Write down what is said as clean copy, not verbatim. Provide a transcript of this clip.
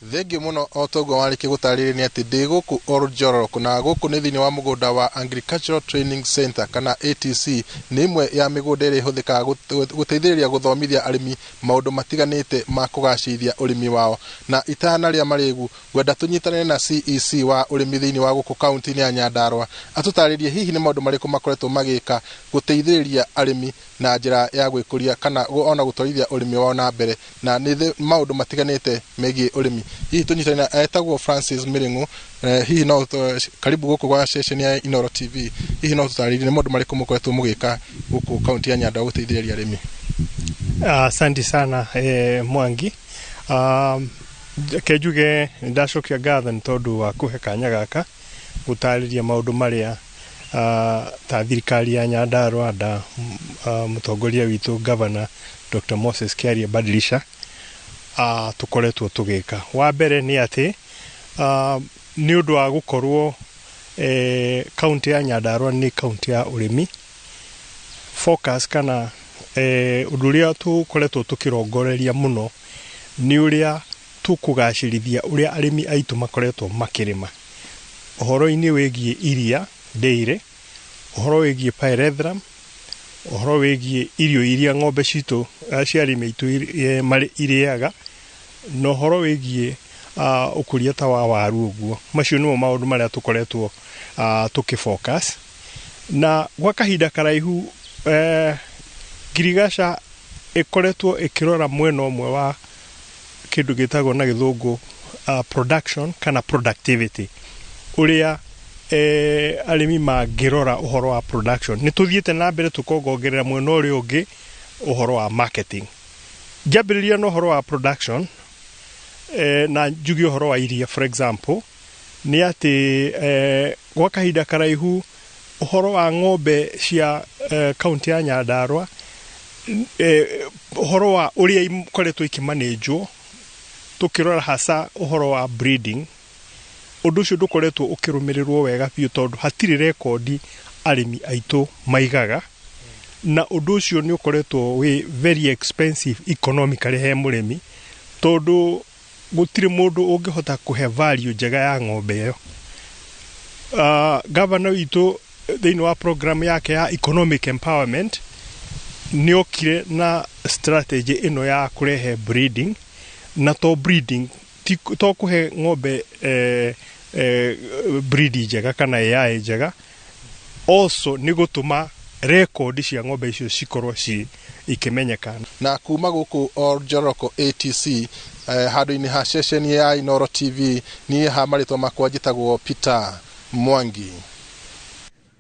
Thengiũ mũno. O toguo warĩkia gũtarĩria nĩ atĩ ndĩ gũkũ Oljororok, na gũkũ nĩ thĩinĩ wa mũgũnda wa Agricultural Training Center kana ATC. Nĩ ĩmwe ya mĩgũnda ĩrĩa ĩhũthĩkaga gũteithĩrĩria gũthomithia arĩmi maũndũ matiganĩte ma kũgacĩrithia ũrĩmi wao. Na itanarĩa marĩgu, ngwenda tũnyitanĩre na CEC wa ũrĩmi thĩinĩ wa gũkũ kaunti-inĩ ya Nyandarua, atũtarĩrie hihi nĩ maũndũ marĩkũ makoretwo magĩka gũteithĩrĩria arĩmi na njĩra ya gwĩkũria kana ona gũtwarithia ũrĩmi wao na mbere, na nĩ maũndũ matiganĩte megiĩ ũrĩmi. Hihi tũnyitanĩre na etagwo Francis Mĩrĩng'ũ. Hihi no karibu gũkũ gwa ceceni ya Inooro TV. Hihi no tũtarĩrie nĩ maũndũ marĩkũ mũkoretwo mũgĩka gũkũ kaunti ya Nyandarua gũteithĩrĩria arĩmi? Asante sana, Mwangi. Reke njuge nĩ ndacokia ngatho nĩ tondũ wa kũhe kanya gaka gũtarĩria maũndũ marĩa ta thirikari ya Nyandarua nda mũtongoria witũ, Governor Dr. Moses Kiaria Badilisha, tũkoretwo tũgĩka. Wa mbere nĩ atĩ nĩ ũndũ wa gũkorwo kaunti ya Nyandarua nĩ kaunti ya ũrĩmi, focus kana ũndũ ũrĩa tũkoretwo tũkĩrongoreria mũno nĩ ũrĩa tũkũgacĩrithia ũrĩa arĩmi aitũ makoretwo makĩrĩma ũhoro-inĩ wĩgiĩ iria dairy, ũhoro wĩgiĩ pyrethrum, ũhoro wĩgiĩ irio iria ng'ombe citũ cia arĩmi aitũ irĩaga, na ũhoro wĩgiĩ ũkũria ta wa waru ũguo. Macio nĩmo maũndũ marĩa tũkoretwo tũkĩ focus na gwa kahinda karaihu. Ngirigaca ĩkoretwo ĩkĩrora mwena ũmwe wa kĩndũ gĩtagwo na gĩthũngũ production kana productivity, ũrĩa arĩmi mangĩrora ũhoro wa production. Nĩ tũthiĩte na mbere tũkongongerera mwena ũrĩa ũngĩ, ũhoro wa marketing. Ngĩambĩrĩria na ũhoro wa production, na njuge ũhoro wa iria, for example, nĩ atĩ gwa kahinda karaihu ũhoro wa ng'ombe cia kaunti ya Nyandarua, ũhoro wa ũrĩa ikoretwo ikĩmanĩnjwo, tũkĩrora hasa ũhoro wa breeding, ũndũ ũcio ndũkoretwo ũkĩrũmĩrĩrwo wega biũ tondũ hatirĩ rekondi arĩmi aitũ maigaga, na ũndũ ũcio nĩ ũkoretwo wĩ very expensive economically he mũrĩmi, tondũ gũtirĩ mũndũ ũngĩhota kũhe value njega ya ng'ombe ĩyo. Gavana witũ thĩinĩ wa program yake ya economic empowerment nĩ okire na strategy ĩno ya kũrehe breeding, na to breeding ti to kũhe ng'ombe breed njega kana AI njega, also nĩ gũtũma rekondi cia ng'ombe icio cikorwo ci ikĩmenyeka. Na kuma gũkũ Oljoroko ATC, handũ-inĩ ha ceceni ya Inooro TV, niĩ ha marĩtwa makwa njĩtagwo Peter Mwangi.